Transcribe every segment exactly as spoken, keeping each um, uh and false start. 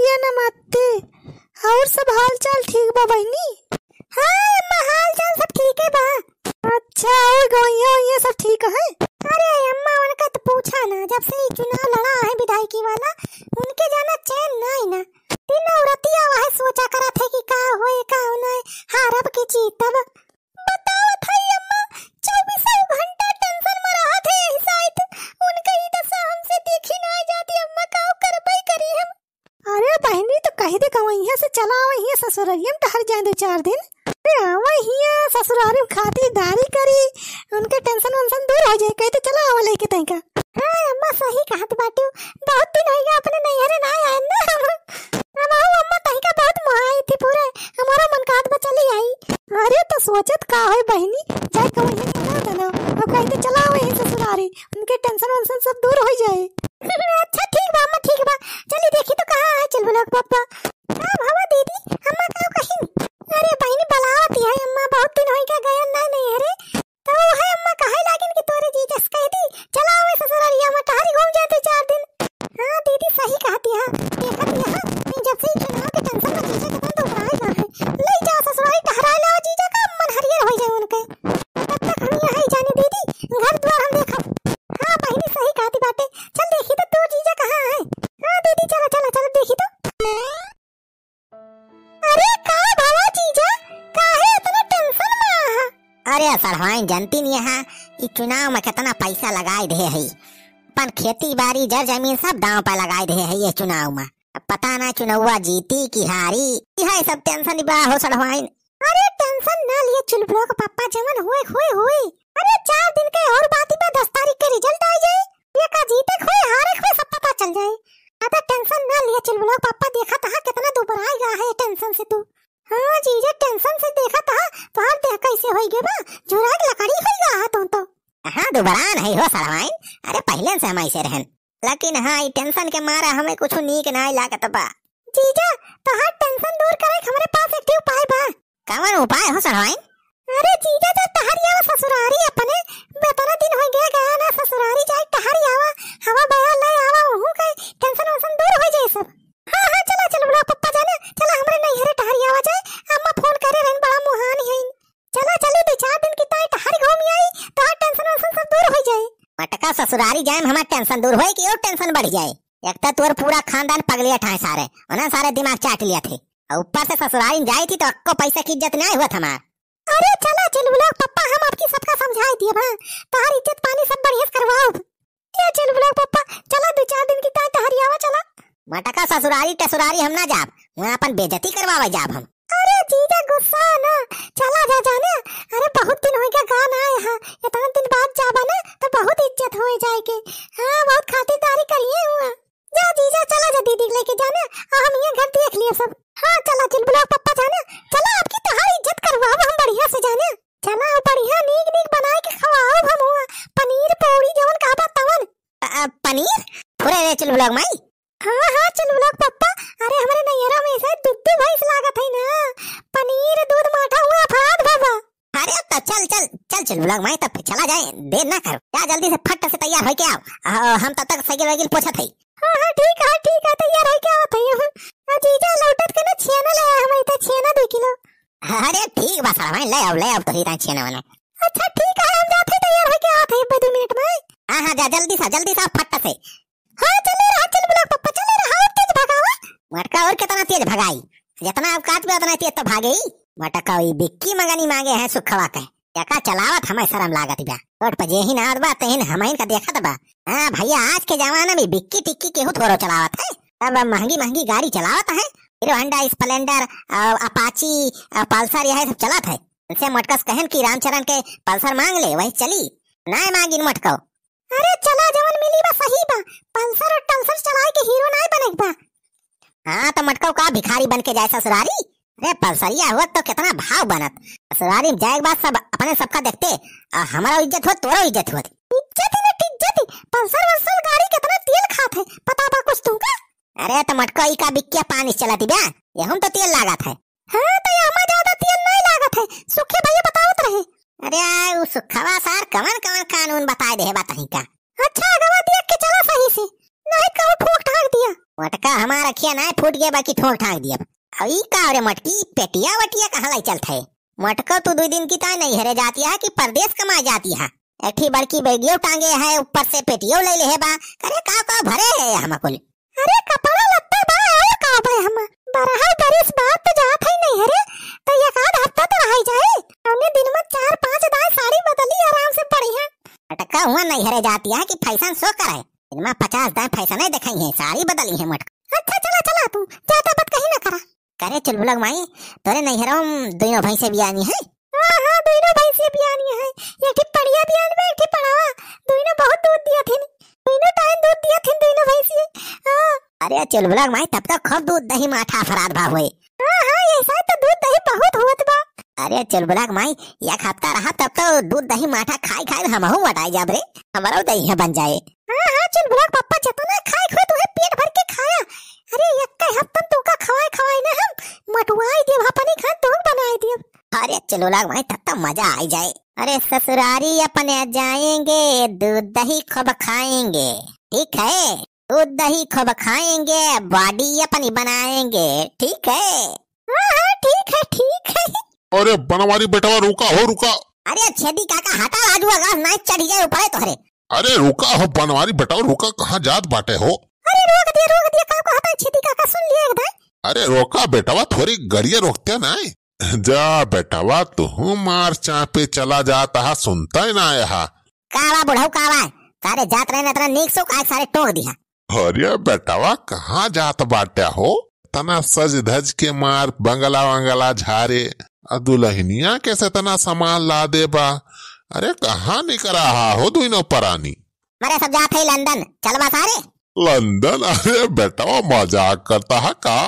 ए नमस्ते, और सब हाल चाल ठीक बा बहिनी? हाँ अम्मा, हाल चाल सब ठीक है बा। अच्छा, और गवैया वैया सब ठीक है? अरे अम्मा, उनका तो पूछा ना, जब से ई चुनाव लड़ा है विधायकी वाला, उनके जाना चैन नाई ना। दिन और रतिया वह सोचा करत है कि का होए, का नाई, हारब की जीतब। बतावत हई अम्मा, चउबीसों घंटा tension में रहत है यही साइत। उनके ही दशा हमसे देखी ना जाती अम्मा, का करबई करी हम। अरे बहिनी, तो कह दे कहवा हियाँ से चला आवा, हियाँ ससुररिया में टहर जाए दो चार दिन। अरे आवा हियाँ ससुरारी में खातिरदारी करी, उनके tension वेंशन दूर हो जाए, कह दे चला आवा लेके तैका। हाँ अम्मा, सही कहत बाटू, बहुत दिन होइगा अपने नैहरे ना आए ना हम। अब आओ अम्मा, तहिका बहुत मोहाई थी पूरे, हमारा मन कहत बा चली आई। अरे तो सोचत का है बहिनी, जाए कहवा हियाँ चला देना, अब कह दे चला आवा यही ससुरारी, उनके tension वेंशन सब दूर हो जाए। अच्छा ठीक बा अम्मा, ठीक बा, चली देखी तो कहाँ है चुलबुला के पप्पा। का भवा दीदी, अम्मा का कहिन? अरे बहिनी, बलावत है अम्मा, बहुत दिन होइगा गया ना नैहरे। तो है अम्मा कहे लागिन कि तोरे जीजा से कह दी, चला आवा ससुरारिया में टहरी घूम जाते चार दिन। हाँ दीदी, सही कहती है, देखत है, ये जब से ई चुनाव के tension में जीजा कितना दुबराए गा है। ले जाओ ससुरारी टहराए लाओ जीजा का, मन हरियर हो जाए उनके। तब तक हम यहाँ ही जाने दीदी, घर द्वार हम देखब। हाँ बहिनी, सही कहती बाटे, चल देखी तो तोर जीजा कहाँ है। हाँ दीदी, चला चला चला देखी तो। अरे का भवा जीजा, काहे इतना tension में आहा? अरे सढ़वाइन, जनती नहीं है, ई चुनाव में कितना पैसा लगाए दे है, अपन खेती बाड़ी जर जमीन सब दांव पे लगाए दे है ये चुनाव में। अब पता ना चुनौवा जीती कि हारी, यह सब tension बा हो सढ़वाइन। अरे tension ना लिए चुलबुला के पप्पा, जवन होए होए होए। अरे चार दिन के और बात बा, दस तारीख के result आ जाए, ये का जीते खोए हारे खोए सब पता चल जाए। ज्यादा tension ना लिए चुलबुला के पप्पा, देखत हा कितना दुबराए गा है tension से तू। हाँ जीजा, tension से देखत हा, तोहार देह कैसे होई गे बा, झुराए के लकड़ी होई गा हा तू तो। हाँ दुबरान है हो सढ़वाइन, अरे पहले से हम ऐसे रहन। लेकिन हाँ, ई tension के मारे हमें कुछ नीक नाई लागत बा। जीजा, तोहार tension दूर करे के हमरे पास एक ठे उपाय बा। कवन उपाय हो सढ़वाइन? अरे जीजा, जा टहरी आवा ससुरारी अपने, इतना दिन हो गया गया ना ससुरारी, जाए टहरी आवा, हवा बया ले आवा, ओहू के tension वेंशन दूर हो जाए सब। हाँ हाँ, चला चुलबुला पप्पा जाने, चला हमरे नैहरे टहरी आवा जाए, अम्मा phone करे रहन, बड़ा मुहान है। चला, चली, दो चार दिन की ताई टहर घूम आई, तोहार tension वेंशन सब दूर हो जाए। मटका, ससुरारी जाए में हमार tension दूर होए कि और tension बढ़ जाए? एक तो तोर पूरा खानदान पगलिया ठाए सारे, उन्हें सारे दिमाग चाट लिया थे, और ऊपर से ससुरारी में जाए थी तो अक्को पैसा की इज्जत नहीं हुआ था हमार। अरे चला चुलबुला पप्पा, हम आपकी सबका समझाए दिए बा, तोहार इज्जत पानी सब बढ़िया से करवाओ। ए चुलबुला पप्पा, चला दो चार दिन की ताई टहरी आवा, चला। मटका, ससुरारी टसुरारी हम ना जाब, वहाँ अपन बेइज्जती करवावे जाब हम। अरे जीजा गुस्सा ना, चला जा जाने। अरे बहुत दिन हो गया गा ना आए हा, इतना दिन बाद जाबा ना तो बहुत इज्जत हो जाए के। हाँ बहुत खातिरदारी करिए हुआ। जा जीजा चला जा दीदी लेके जाने, आ हम ये घर देख लिए सब। हाँ चला चुलबुला पप्पा जाने, चला आपकी तोहार इज्जत करवाब हम बढ़िया से जाने। चला बढ़िया नीक नीक बनाए के खवाओ हम हुआ, पनीर पौड़ी जवन कहबा तवन। अ, अ, पनीर? फुरे रे चुलबुला माई। हाँ हाँ चुलबुला पप्पा, अरे हमरे नैहरा में से दूध भैंस लागत है ना, पनीर दूध माठा हुआ फाद बाबा। अरे अब तो चल चल चल चुलबुला माई, तब चला जाए, देर ना कर, जा जल्दी से फट से तैयार होके आओ, अ, हम तब तक साइकिल वाइकिल पोछत है। हाँ हाँ ठीक है ठीक है, तैयार होके आवत है हम। आ जीजा लौटत के ना छेना ले आया हमारी तो छेना दो किलो। अरे ठीक बा सड़वाइन, ले आओ ले आओ, तो ही ताई छेना वना। अच्छा ठीक है, हम जाते तैयार होके आवत है एक दो मिनट में। हाँ हाँ, जा जल्दी सा जल्दी सा फट से। हाँ चले रहा चुलबुला पप्पा, चले रहा, और तेज भगावा। मटका और कितना तेज भगाई, जितना औकात बा उतना तेज तो भागे ही। मटका ई बिक्की मगनी मांगे है सुखवा के, एका चलावत हमें शर्म लागत बा। रोड पर जेहिन आवत बा तेहिन हमहिन का देखत बा। हाँ भैया, आज के जमाना में बिक्की टिक्की केहू थोड़ो चलावत है, सब महंगी महंगी गाड़ी चलावत है, Hero Honda Splendor, अ, Apache, अ, Pulsar, यह सब चलत है। इनसे मटका से कहन कि रामचरण के Pulsar मांग ले, वही चली। नाय मांगिन मटका। अरे चला, जवन मिली बा सही बा, Pulsar और टलसर चलाए के हीरो नाय बने के बा। हाँ तो मटका का भिखारी बन के जाए ससुरारी? अरे Pulsar-इया हुआ तो कितना भाव बनत। ससुरारी में जाए के बाद सब अपने सबका देखते, आ हमारा इज्जत हुआ, तोरा इज्जत हुआ। इज्जत ही ना टिज्जत ही, Pulsar वल्सर गाड़ी कितना तेल खात है, पता बा कुछ तुमका? अरे तो मटका ई का बिक्किया पानी से चलत बा, ये हम तो तेल लागत है। हाँ, तो ये हमार ज्यादा तेल नहीं लागत है, सुखे भैया बतावत रहे। अरे, उ सुखवा सार कवन कवन कानून बताए दे बा तहीं का। अच्छा, अगवा देख के चला सही से, नहीं कहूँ ठोक ठाक दिया। मोटका हमार अखिया नाहीं फूट गया, बाकी ठोंक ठांक दिया। अब ई का रे मोटकी, पेटिया वटिया कहाँ लाई चलत है? मोटको तू दुइ दिन की ताई नैहरे जातिया कि परदेस कमाए जातिया? एक ठी बड़की बैगियो टांगे है, ऊपर से पेटियो ले ले है बा। करे का का भरे है हम कुल? अरे कपड़ा लत्ता बा, और का बा हम? बरहा बरिस बाद तो जात है नैहरे, तो एक आध हफ्ता तो रह जाए। हमने दिन में चार पांच दाई साड़ी बदली, आराम से पड़ी है। अटका हुआ नैहरे जातिया कि फैशन शो करे। दिन में पचास दाई फैशन है, देखई है, साड़ी बदली है मोटका। अच्छा चला, चला तू, ज्यादा बात कहीं ना करा। करे चुलबुलक माई, तोरे नैहरवा में दुइनो भैंसे बियानी है? हाँ, हाँ, दुइनो भैंसे बियानी है। एक ठी पड़िया बियान बा, एक ठी पड़ावा। दुइनो बहुत दूध दिया थे। दुइनो टाइम दूध दिया थे, दुइनो भैंसे। हाँ। अरे चुलबुलक माई, तब तो खूब दूध दही माठा अफराद भा होए। हाँ, हाँ, ऐसा तो दूध दही बहुत होत बा। अरे चुलबुलक माई, एक हफ्ता रहा तब तो दूध दही माठा खाई खाई हमहू मोटाई जाब रे। हमरो दही है बन जाए। हाँ, हाँ, चुलबुलक पप्पा, जतना खाए खोए तुहे पेट भर के खाया। अरे, एक्के हफ्तन तोका खवाए खवाए ना हम मोटवाई देब, अपनी खान तोहू बनाए देब। अरे, चुलबुलक माई, तब तो मजा आई जाए। अरे, ससुरारी अपने जाएंगे, दूध दही खूब खाएंगे, ठीक है? दूध दही खूब खाएंगे, body अपनी बनाएंगे, ठीक है? हाँ, हाँ, ठीक है, ठीक है। अरे, बनवारी बेटवा, रुका हो, रुका। अरे, छेदी काका, हटा राजू, अगर नाई चढ़ी जाए ऊपर है तोहरे। अरे रुका हो बनवारी बेटवा, रुका, कहाँ जात बाटे हो? अरे रोक दिया, रोक दिया, का कहत है छेदी काका, सुन लिया एक दाई। अरे रोका बेटवा, थोरी गड़िया रोकते नाई। जा बेटवा, तुहू मार चापे चला जात हा, सुनता ही ना आया हा। का बा बुढ़ऊ, का बा? सारे जात रहे ना, इतना नीक से काहे सारे टोक दिया। अरे बेटवा, कहाँ जात बाटे हो? तना सज धज के मार बंगला वंगला झारे, आ दुलहिनिया के से तना सामान लादे बा। अरे कहाँ निकरा हा हो दुइनो परानी? मरे सब जात है लंदन, चलबा सारे? लंदन? अरे बेटवा मजाक करता है का?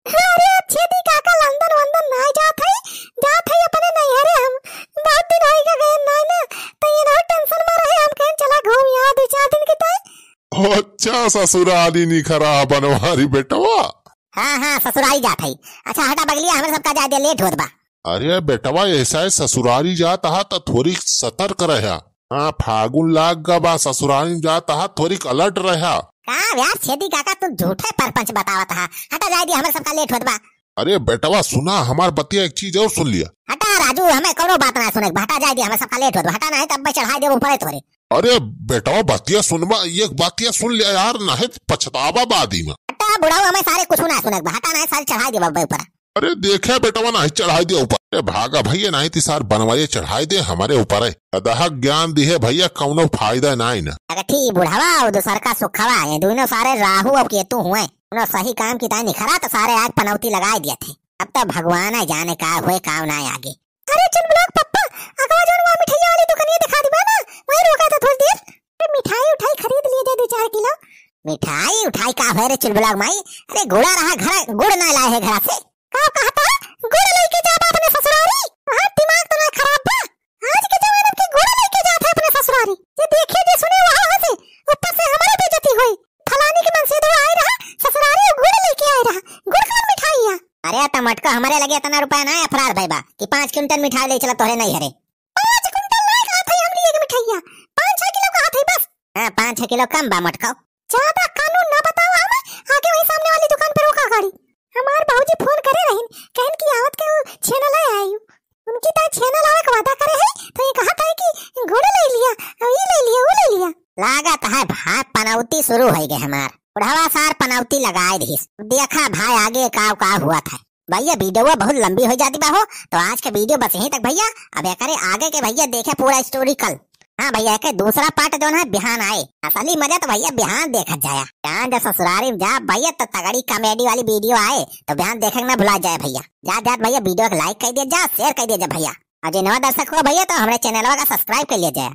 अरे छेदी काका लंदन वंदन नाई जात है, जात है अपने नैहरे हम। बहुत दिन होई गए गए नाई ना, तो ये ना tension में रहे, हम कहें चला घूम यहाँ दो चार दिन की ताई। अच्छा, ससुरारी निखरा बनवारी बेटवा। हाँ, हाँ, ससुरारी जात है। अच्छा, हटा बगलिया, हमरे सबका जाए दे, late होत बा। अरे बेटवा, ऐसा है ससुरारी जात हा त थोड़ी सतर्क रह्या। हाँ, फागुन लाग गा बा, ससुरारी जात हा थोड़ी alert रह्या। का यार छेदी काका, तुम झूठे परपंच बतावत हा। हटा जाए दे, हमरे सबका late होत बा। अरे बेटवा सुना, हमार बतिया एक चीज और सुन लिया। हटा राजू, हमें कौनो बात ना सुने, हटा जाए दे, हमरे सबका late होत बा। हटा नहीं तब मैं चढ़ाई देबो ऊपर तोरे। अरे बेटवा, बतिया सुनबा, एक बतिया सुन ले यार, नाहीं पछतावा बादी में। हटा बुढ़ऊ, हमें सारे कुछ ना सुनक बा, हटा नाहीं सारे चढ़ाई देबा बे ऊपर। अरे देखे बेटवा, नाहीं चढ़ाई दे ऊपर। अरे भागा भैया, नाहीं ती सार बनवाइए चढ़ाई दे हमारे ऊपर है। अदहक ज्ञान दिहे भैया, कौनो फायदा नाहीं ना। अगर ठीक बुढ़वा और दूसर का सुखवा, ये दोनों सारे राहु और केतु हुए, उन्होंने सही काम की ताई निखरा तो सारे आग पनौती लगाए दिए थे। अब तो भगवान है जाने का हुए, का ना आगे। अरे चुलबुलक पप्पा, अगवा जौन वहाँ मिठाइया वाली दुकानिया दिखा दी बा ना, वहीं रोका था थोड़ी देर। अरे मिठाई उठाई खरीद लिए दे दो चार किलो। मिठाई उठाई का है रे चुलबुलक माई? अरे गुड़ा रहा घर, गुड़ ना लाए है घर से। का कहता है? गुड़ लेके जाबा अपने ससुरारी? हाँ, दिमाग तो ना खराब बा। आज के जमाने के गुड़ लेके जात है अपने ससुरारी। ये देखे जे सुने वहाँ हंसे, ऊपर से हमारे बेइज्जती होई। फलानी के मनसेधवा आए रहा, ससुरारी गुड़ लेके आए रहा। गुड़ कौन मिठाई है? अरे त मटका, हमरे लगे इतना रुपया ना है, अफराद भाई बा कि पाँच कुंटल मिठाई ले चला तोहरे नैहरे। पाँच कुंटल ना कहा था हम लिए मिठाइया, पाँच छह किलो कहा था बस। हाँ, पाँच छह किलो कम बा मटका। ज्यादा कानून ना बताओ, हम आगे वही सामने वाली दुकान पे रोका गाड़ी। हमार बाबूजी फोन करे रहिन, कहन कि आवत के वो छेना ले आयु। उनकी ताई छेना लावे के वादा करे है, तो ये कहा था कि गुड़ ले लिया, अब ये ले लिया, वो ले लिया। लागत है भाई पनौती शुरू हो गए हमार। बुढ़वा सार पनौती लगाए दिस। देखा भाई आगे का का हुआ था। भैया वीडियो बहुत लंबी हो जाती बा हो, तो आज के वीडियो बस यहीं तक भैया। अब एकरे आगे के भैया देखे पूरा story कल। हाँ भैया, एके दूसरा part जौन है बिहान आए। असली मजा तो भैया बिहान देखत जाया। बिहान जब ससुरारी में जा भैया तो तगड़ी comedy वाली वीडियो आए, तो बिहान देखे के ना भुला जाए भैया। जात जात भैया वीडियो के like कर दिया जा, share कर दिया जा भैया। और जे नवा दर्शक हो भैया तो हमरे चैनलवा का subscribe कर लिया जाए।